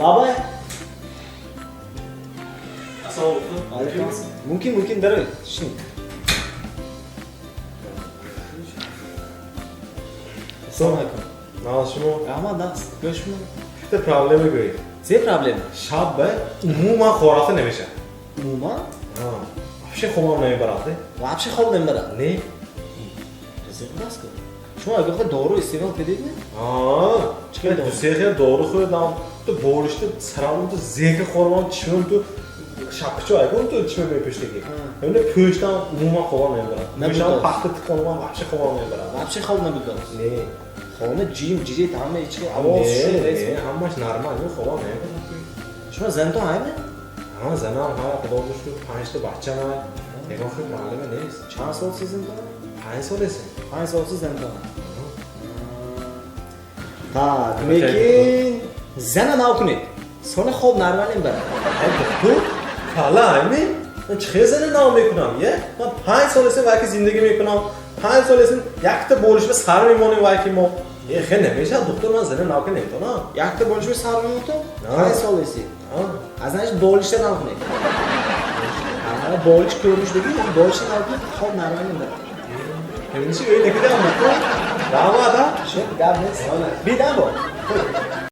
Лабай. Ассалому алайкум. Алайкум ассалом. Мумкин, мумкин, дарой. Шин. Ассалому алайкум. Нағз, шумо? Раҳмат, нағз. Гӯш шумо. Bitta проблема гӯед. Се проблема? Шаб умуман хоб рафта намешавад. Умуман? Вообще хобам намебарад. Вообще хоб намебарад? Не. Зиқ ку. Шумо агар хоҳед, дору истеъмол кардед? Чӣ хел дору? Ду-се хел дору хӯрдам. Ту болишта сарам ту зека хӯрдам, чишмам ту шапкачо айгон ту чишма мепӯштаги. Ҳамина пӯштам, умуман хобам намебарад. Пӯштам, пахта тиқонам, вообще хобам намебарад. Вообще хоб набудад? Не. Хона ҷим ҷирит, ҳама ички овоз шуд. Не, ҳамаш нормал, хобам намебарад. Шумо занатон ҳайме? Ҳа, занам ҳа, худо шукр, панҷта бачам ҳа. Ягон хел проблема нест. Чанд сол си занатон? 5 сол эсем. 5 сол си занатон. Так, лекин зана нав кунед. Сони хоб нормал мебарад. Доктор, кала ами? Ман чӣ хел зана нав мекунам, е? Ман 5 сол эсем вайки зиндагӣ мекунам. 5 сол эсем якта болишба сар мемонем вайки мо. Е, хел намешавад, доктор, ман зана нав кунем наметавонам. Якта болишба сар мемотон? 5 сол эси. А значит, болишта нав кунед. Болиш ko'rinish деги, болишта нав кунед, хоб нормал мебарад. Ҳаминчи ӯй накардам, доктор. Раҳмат, а? Шуд, гап нест. Бидам бо.